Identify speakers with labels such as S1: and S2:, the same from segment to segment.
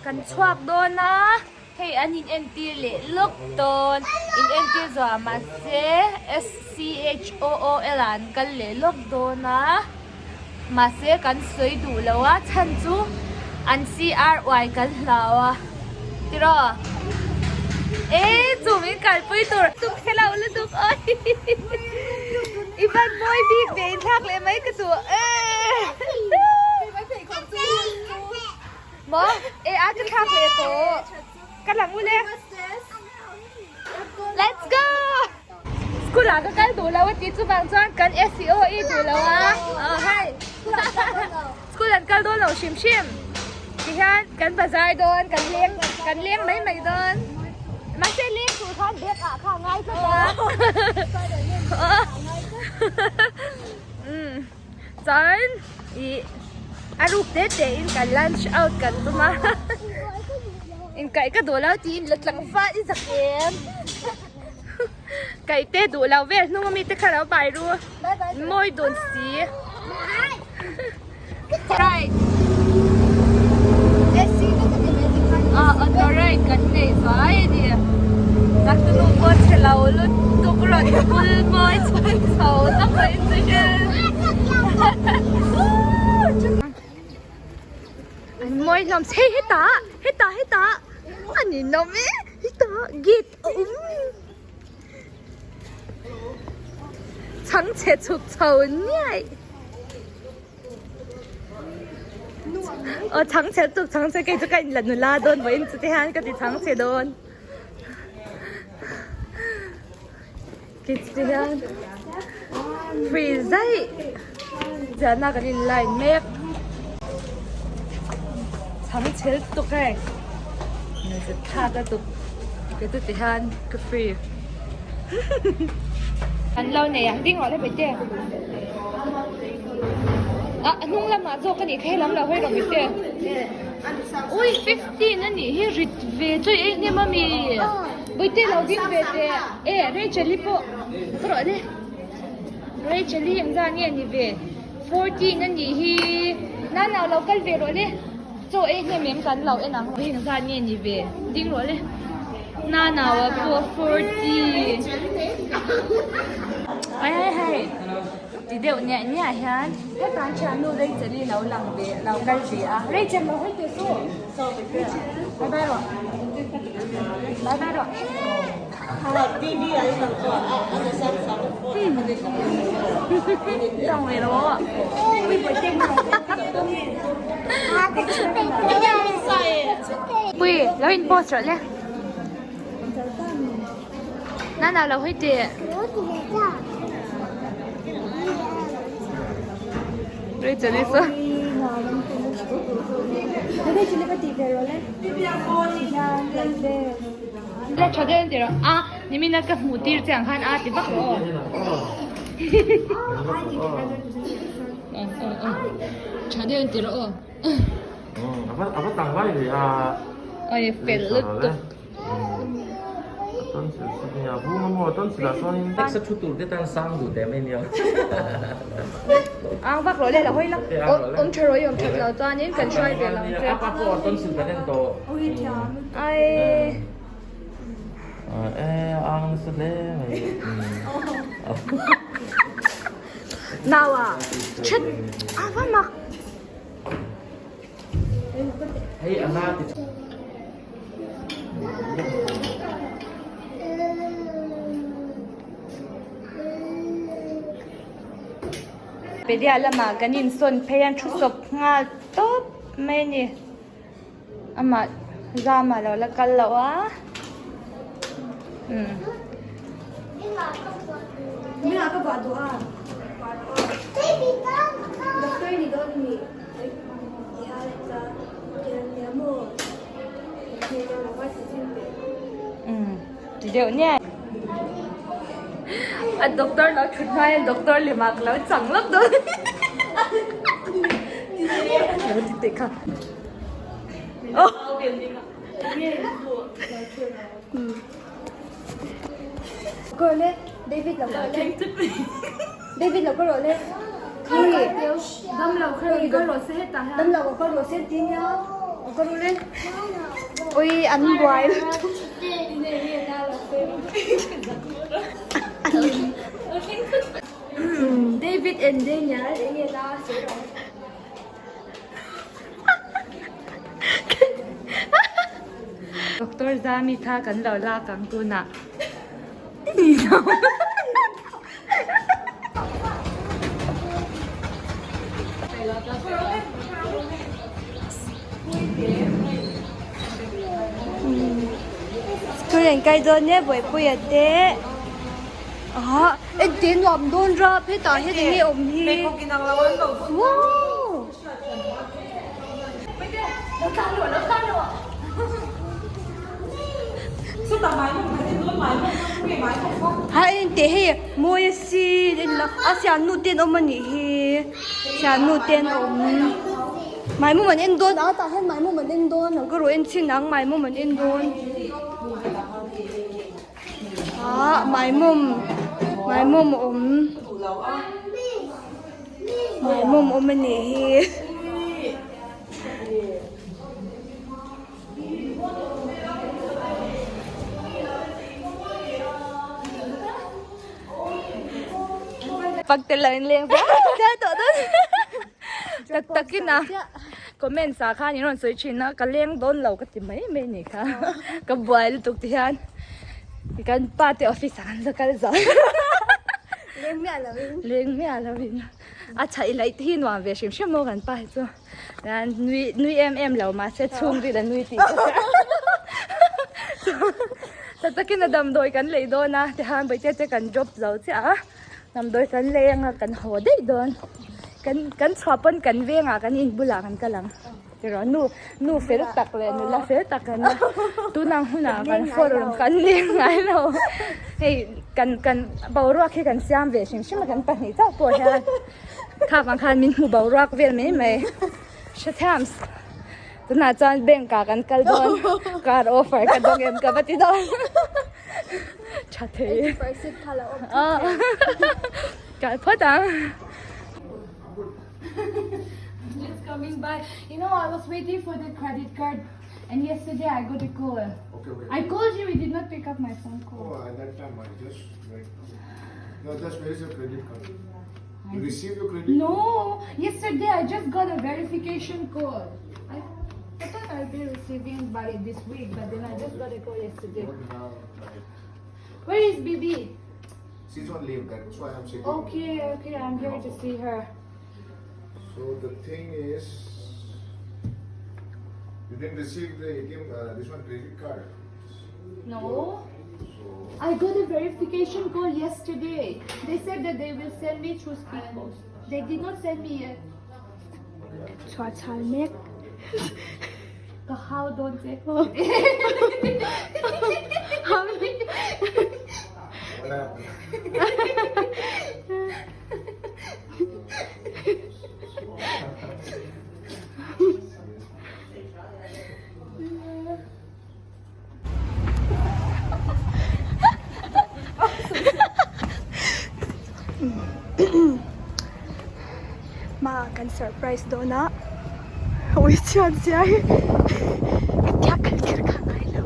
S1: Kan chhuak dawn a, hei an in entir leh lawk dawn, in entir zawh ah mahse SCHOOL ah an kal leh lawk dawn a, mahse kan sawi duh lo a chhan chu an CRY kan hlau a tiraw e chu min kalpui tur tuk hre lo lutuk awi i van mawi bik ve inthlak leh mai ka duh e. Maw? E a ka thlak leh tawh. Ka lang ule. Let's go! School ah ka kal duh lo a ti chuvang chuan kan SEO i duh lo a. Oh hi. School an kal dawn lo hrim hrim. Tihian kan bazar dawn, kan leng kan leng mai mai dawn. Mahse leng tur khan bag ah kha a ngai tlat a. Umm. Chuan ih a ruk te te in kan lunch out kan tum a inkaih ka duh lo tiin la tlangval i zak em kaih te duh lo vel hnung ami te kha lo bai ru mawi dun si right ah auto ride kan nei vai a ni tak chu nu pawh chhe lo lutuk rawn bul mawi chho chho tak mai chu hian An mawi hlawm hei hetah hetah hetah a ninawm e hetah gate a awm chhangchhe chhuk chho niaih aw chhangchhe chuk chhangchhe kei chu ka inla nula dawn vawiin chu te hian ka ti chhangchhe dawn. Kids te hian free zaih ziahna kan in line mek chhang chhel tuk hei hmeichhe thlak a tuk kei chu ti hian ka free an lo nei ang ding rawh le bete ah a hnung lamah zawk a nih kha helam lo hawi rawh bete ui 15 a nih hi rit ve chu i ei hnem a mi. Puite lo ding ve teh. E Rachel-i pawh ka rawh le. Rachel-i engzah nge ni ve? 14 a nih hi. Nana lo kal ve rawh le. Chaw ei hnem em kan lo en ang. Engzah nge ni ve? Ding rawh le. Nana a pawh 40. Ai ai hai. Ti deuh niah niah hian hetah thiannu Rachel-i lo lang ve lo kal ve a. Rachel lo hawi teh suh. Bye bye rawh. Bye bye rawh. Dang ve lo. Pui, lo in post rawh le. Nana lo hawi teh. Rachel i saw. La tha deuh an ti rawh. A nimina ka hmuh tir che ang khan a ti vak rawh aw. Tha deuh an ti rawh aw.
S2: A va tang vai ve a.
S1: Oi fel lutuk. Ang vak rawh le la hawi la awm tha rawh i awm that lo chuanin kan hruai ve lo ang che ai naua chet a va mak. Pedia lamah kan insawn phei a thu sawp nghal tawp mai a ni amah zam ah lo la kal loh a umm. Ti deuh nia. A doctor lo thut hma hian doctor lem ah ka lo chang lawk dawn. Lo ti teh kha.
S3: David lo kal le. David lo kal rawh le.
S1: Dam lo kha rawn kal rawh se hetah hian.
S3: Dam lo kal rawh se ti nia. Ui an buai lutuk.
S1: David and Daniel enge la sawi rawh. Doctor Zami kha kan lo lak ang tunah.
S3: School an kai dawn e Bawihpuia te ah ente nuam dawn rap hetah hian enge awm hi wow. Ha ente hei mawi a sin en la a siamnu te an awm a nih hi siamnu te an awm maimawm an en dawn a tah hian maimawm an en dawn ang ka rawh en chhin ang maimawm an en dawn ah maimawm maimawm a awm. Maimawm awm a nih hi.
S1: Pak tel lo in leng ve tawh dawn. Tak takin a comments ah khan in rawn sawi thin a ka leng dawn lo ka ti mai mai ni kha. Ka buai lutuk ti hian kan pa te office ah kan la kal zo.
S3: Leng miah lo in.
S1: Leng miah lo in. A chhaih laih te hi nuam ve hrim hrim maw kan pa hi chu. Nui nui em em lo mahse chhungril a nui tih chu hria. Tak takin a damdawi kan lei dawn a tihian bawihte te kan drop zo chiah a. Damdawi kan lei anga kan haw daih dawn. Kan kan chhuah pawn kan vengah kan inbulah kan kal ang. Tiraw nu nu fel tak leh nula fel tak an nia tunang hunah kan forum kan leng ngai lo hei kan kan boruak hi kan siam ve hrim hrim a kan pahnih chauh pawh hian kha vang khan min hmu boruak vel mai mai hrethiam tunah chuan bank ah kan kal dawn car offer ka dawng em ka va ti dawn tha thei kal phawt ang. Just coming by. You know, I was waiting for the credit card, and yesterday I got a call.
S4: Okay, okay.
S1: I called you, you did not pick up my phone call.
S4: Oh, at that time I just went. No, just where is your credit card? You received your credit
S1: No, yesterday I just got a verification call. I, I thought I'd be receiving by this week, but then I just got a call yesterday.
S4: card? Don't have right.
S1: Where is Bibi?
S4: She's on leave, that's why I'm sitting.
S1: Okay, okay, I'm here to see her.
S4: So the thing is, you didn't receive the ATM, uh, this one credit card.
S1: No.
S4: So
S1: I got a verification call yesterday. They said that they will send me through speed post. They did not send me yet.
S3: Chhuah chhal mek.
S1: Ka hau dawn che.
S4: what happened?
S3: Hma kan surprise dawn a ui chhiat zia hi ka tia kal kher kha ngai lo.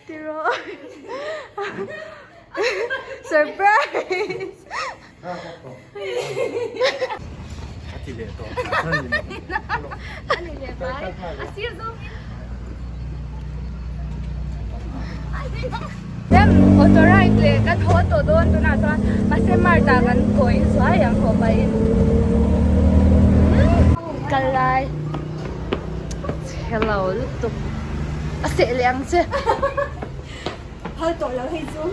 S3: Tiraw Surprise!
S2: A ti leh tawh.
S1: A ni leh mai. A sir zawng in. Dem auto ride leh kan haw tawh dawn tunah chuan mahse mart ah kan kawi zuai ang haw pahin kal lai chhelo lutuk a seh leh ang che.
S3: Phal tawh lo hei chu.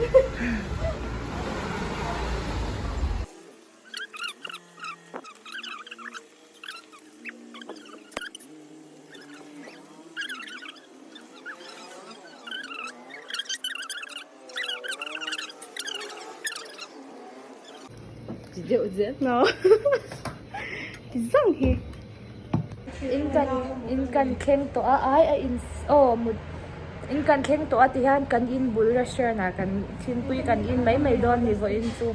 S1: deuh zel.
S3: No. Ti zang hi.
S1: In kan in kan thleng tawh a ai a in aw mut in kan thleng tawh a ti hian kan in bul restaurant ah kan thingpui kan in mai mai dawn ni vawiin chu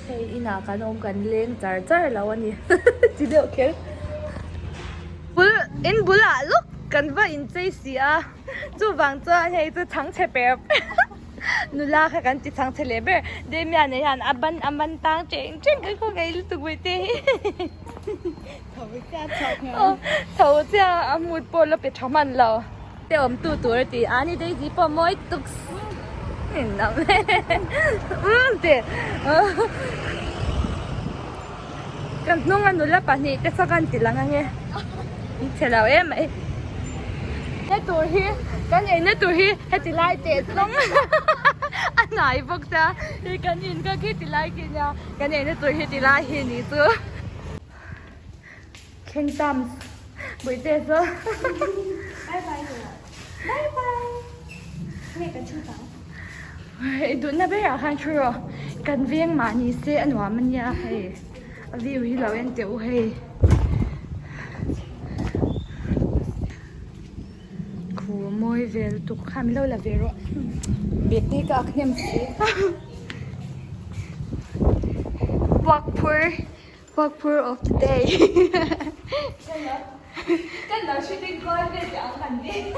S1: hei inah kan awm kan leng char char lo a ni ti deuh kher bul in bulah lawk kan va inchei si a chuvang chuan hei chu chhangchhe per per. Nula kha kan ti chhang che leh ber. Damian ah hian a ban a man tang cheng cheng ka khaw ngei lutuk mai te hi. Tho chiah a mut pawh la pe tha hman lo. Te awm tu tur a ti a ni Daisy pawh mawi tuk umm ti kan hnunga nula pahnih te saw kan ti lang ange che lo em mai na tur hi kan ei na tur hi heti lai teh tlawng a hnai bawk sia hei kan in kha khi ti lai khi nia kan ei na tur hi ti lai hi ni chu thleng tam buite chu
S3: bye bye bye bye nge kan thu tang
S1: I duhna berah khan thu rawh kan veng mahni se a nuam ania hei a view hi lo en teh u hei khu mawi vel lutuk kha min lo la ve rawh bag te hi ka ak hnem si
S3: Puak phur puak phur of the day
S1: kan lo shooting kual vel teh ang kan veng.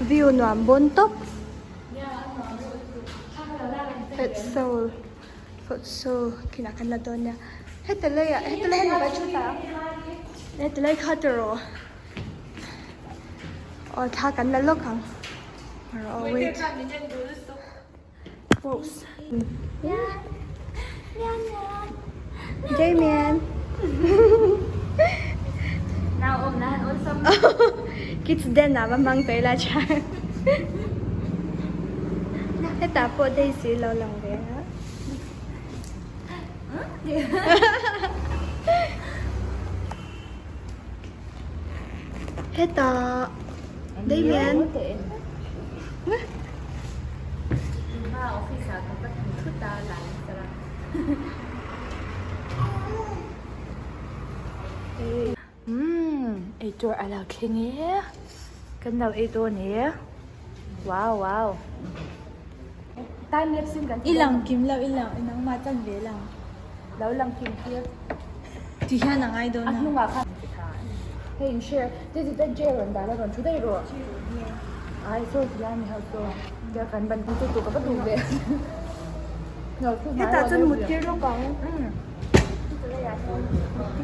S3: View nuam bawn tawp. Fat soul fat soul kinah kan la dawn nia. Heta leiah heta lai hian ka thu ta a. Heta lai kha tiraw aw thla kan la lawk ang. Aw wait. Pose. Damien. Kids den ah va hmang tawh ila chuan hetah pawh Daisy lo lang ve a. Hetah Damien.
S1: Umm eitur a lo thleng e kan lo ei dawn e wow wow time lapse in kan
S5: I lang kim lo i lang nangmah chan ve lang
S1: lo lang kim tir
S5: ti hian a ngai dawn
S1: a hnungah khan hei in share te ti ta jail rawn dan a rawn thu daih rawh ai saw ti lai mi ho saw tia kan ban tu tu ka va duh ve
S3: Hetah chuan mut tir lawk ang.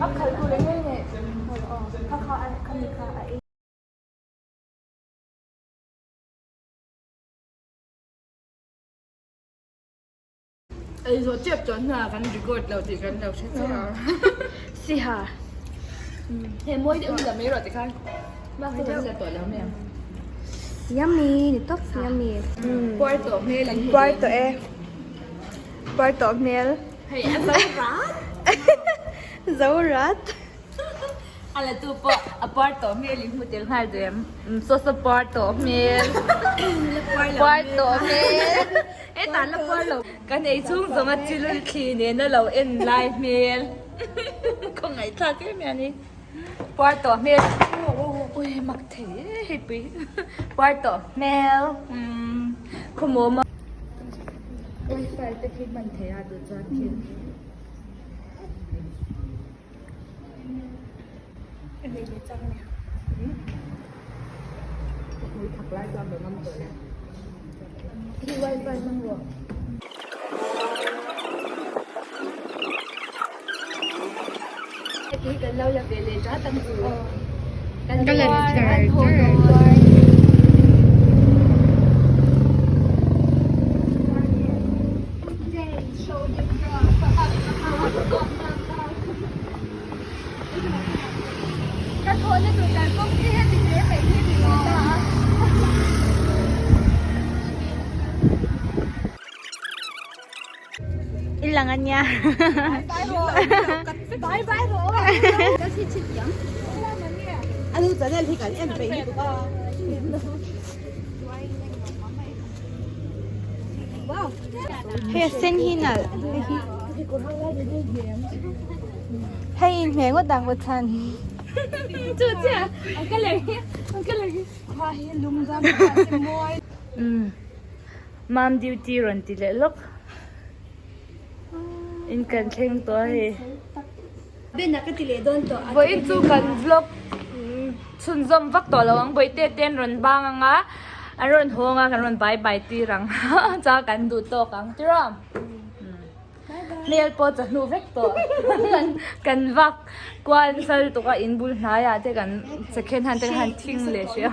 S1: A khalh tur eng nge nge.
S3: Kha kha kha mi kha a ei.
S1: Ei zawh tep chuan hna kan record lo tih kan lo hre chiah a.
S3: Siha.
S1: Hei mawi deuh hi la mai rawh tikhan. Bak chu kan la tawh lo mai ang.
S3: Yummy ni tawp yummy.
S1: Puar tawh hmel an
S3: Puar tawh e. Puar tawh hmel.
S1: Hei a zo rat.
S3: Zo rat.
S1: A la tu pawh a puar tawh hmel in hmu tel nghal duh em? Saw saw puar tawh hmel. Puar tawh hmel. Hetah la puar lo. Kan ei chhung zawng a chil thli nena lo en lai hmel. Khawngaih thlak em em a ni. Puar tawh hmel. Ui mak thei e hei pui. Puar tawh hmel. Khawmawm a. Wifi te khi hman thei a duh chuan khi.
S5: Ka thawhna tur kan kawng hi heti hle mai hi ni ve ta a. I lang a nia. Hei a sen hi nalh. Hei inhmeh ngawt ang aw chhan.
S1: Chu chiah ang ka leh hi ang ka leh hi. Umm mam duty rawn ti leh lawk in kan thleng tawh a hei. Vawiin chu kan vlog chhunzawm vak tawh lo ang bawihte te an rawn bang ang a an rawn hawng a kan rawn bye bye tir ang chuan kan duh tawk ang tiraw. Hmel pawh chawhnu vek tawh kan vak kual sal tuk a in bul hnaiah te kan second hand te khan thing leh hrih a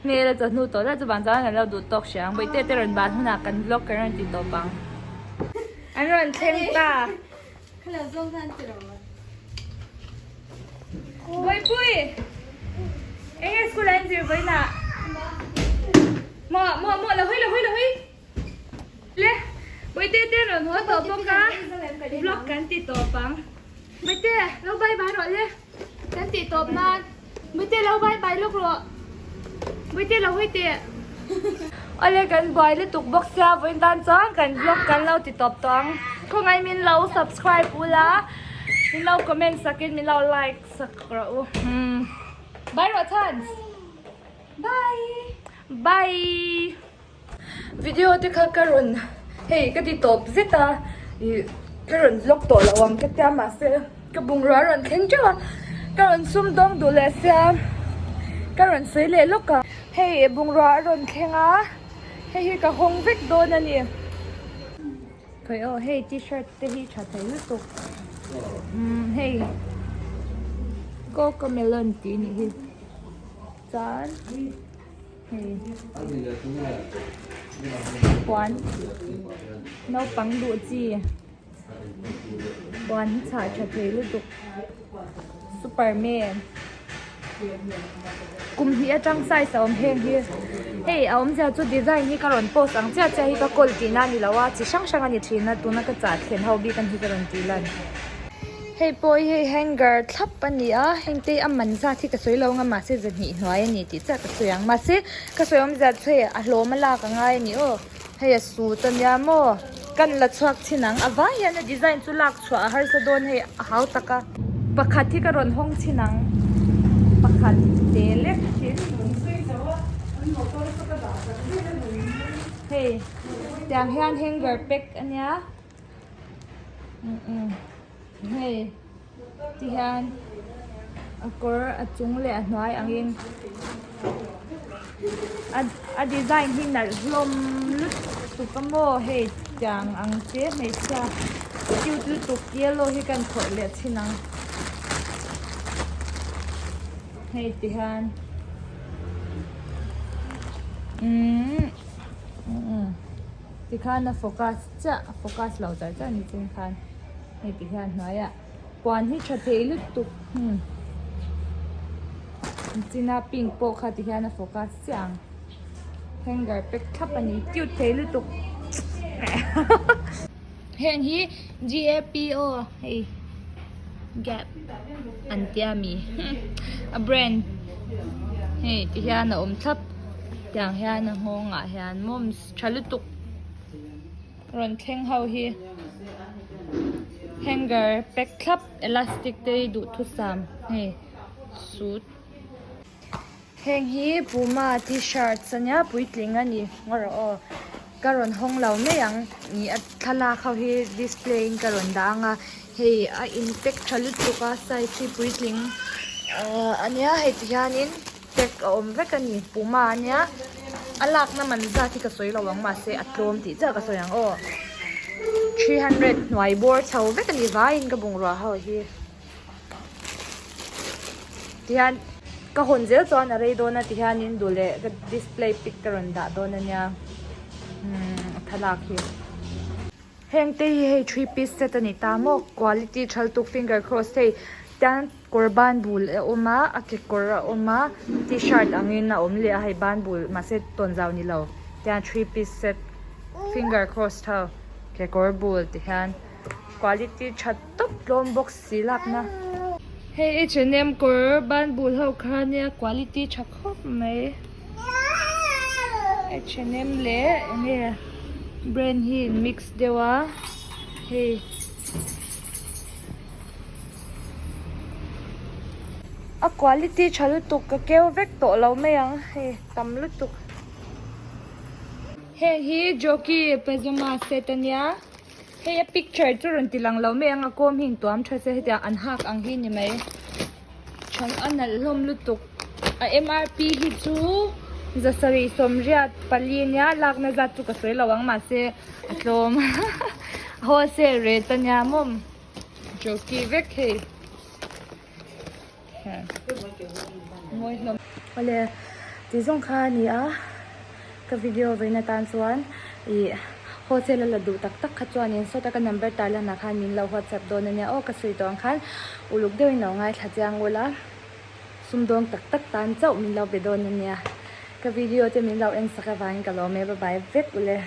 S1: hmel a chawhnu tawh zat chuvang chuan kan lo duh tawk hrih ang bawihte te rawn ban hunah kan vlog kan rawn ti tawp ang an rawn thleng ta Bawihpui eng nge school ah in zir vawiinah maw maw maw lo hawi lo hawi lo hawi. Le, Bawihte te rawn haw tawh bawk a, vlog kan ti tawp ang. Bawihte, lo bye bye rawh le, kan tih tawp nan. Bawihte lo bye bye lawk rawh. Bawihte lo hawi teh. Awle kan buai lutuk bawk sia vawiin tan chuan kan vlog kan lo ti tawp tawh ang. Khawngaih min lo subscribe ula, min lo comment sakin min lo like sak rawh u. Bye rawh chhans. Bye. Bye. Video te kha ka rawn hei ka ti tawp zet a ih ka rawn vlog tawh lo ang ka tia mahse ka bungrua a rawn thleng teuh a ka rawn sum dawng duh leh sia ka rawn sawi leh lawk a hei bungrua a rawn thleng a hei hi ka hawng vek dawn a ni khawi aw hei t-shirt te hi tha thei lutuk umm hei cocomelon tih a nih hi chuan. Hei puan naupang duh chi puan hi chhah tha thei lutuk superman kum hnih atang size a awm heng hi hei a awmzia chu design hi ka rawn post ang chiah chiah hi ka kawl tihna a ni lo a chi hrang hrang a ni thin a tuna ka chah thlen ho bik ang hi ka rawn tih lan. Hei pawh hi hei hanger thlap a ni a heng te a man zat hi ka sawi lo ang a mahse zahnih hnuai a ni tih chiah ka sawi ang mahse ka sawi awm zat chu hei a hlawm a lak a ngai a ni aw hei a sut a nia maw kan la chhuak chin ang a vai hian a design chu lak chhuah a harsa dawn hei a hau tak a pakhat hi ka rawn hawng chin ang pakhat te lek hei tiang hian hanger pack a nia. Hei ti hian a kawr a chung leh a hnuai angin a a design hi nalh hlawm lutuk a maw hei tiang ang te hmeichhia cute lutuk yellow hi ka inphawrh leh thin ang hei ti hian umm Tikhan a focus chiah a focus lo char char ni chung khan hei ti hian hnuaiah puan hi tha thei lutuk hmm china pink pawh kha ti hian a focus chiah ang hanger pack thlap a ni cute thei lutuk heng hi G A P O hei gap an tia mi a brand hei ti hian a awm thlap tiang hian a nghawng ah hian moms. Tha lutuk rawn thleng ho hi hanger pack thlap elastic te hi duhthusam hei suit heng hi puma t-shirt ania puitling a ni ngaw rawh aw ka rawn hawng lo mai ang ih a thlalak ho hi display in ka rawn dah ang a hei a in pack tha lutuk a size hi puitling ahh ania hei ti hianin. Pack a awm vek a ni puma ania a lakna man zat hi ka sawi lo ang mahse a tlawm tih chiah ka sawi ang aw 300 hnuai bawr chho vek a ni vaiin ka bungrua ho hi tihian ka hawn zel chuan a rei dawn a tihianin duh leh ka display pic ka rawn dah dawn ania umm a thlalak hi. Heng te hi hei three piece set a ni ta maw quality tha lutuk finger cross hei tian kawr ban bul a awm a a kekawr a awm a tshirt angin a awm leh a hei ban bul mahse tawnzau ni lo tian three piece set finger cross ho. Kekawr bul ti hian quality tha tawp tlawm bawk si lakna. Hei H and M kawr ban bul ho kha nia quality tha khawp mai. H and M leh eng nge brand hi in mix deuh a hei. A quality tha lutuk ka keu vek tawh lo mai ang hei tam lutuk. Heng hi jockey pajama set a nia hei a picture chu rawn ti lang lo mai ang a kawm hi intuam tha se hetiang an hak ang hi ni mai tha a nalh hlawm lutuk a mrp hi chu zasarih sawmriat pali a nia lakna zat chu ka sawi lo ang mahse a tlawm wholesale rate a nia maw. Jockey vek hei mawi hlawm. Awle tih zawng kha a ni a ka video vawiin atan chuan ih wholesale a la duh tak tak kha chuanin sawta ka number tar lanah khan min lo whatsapp dawn ania aw ka sawi tawh ang khan uluk deuhin lo ngaithla chiang ula sumdawng tak tak tan chauh min lo be dawn ania ka video te min lo en sak avangin ka lawm e bye bye vek ule.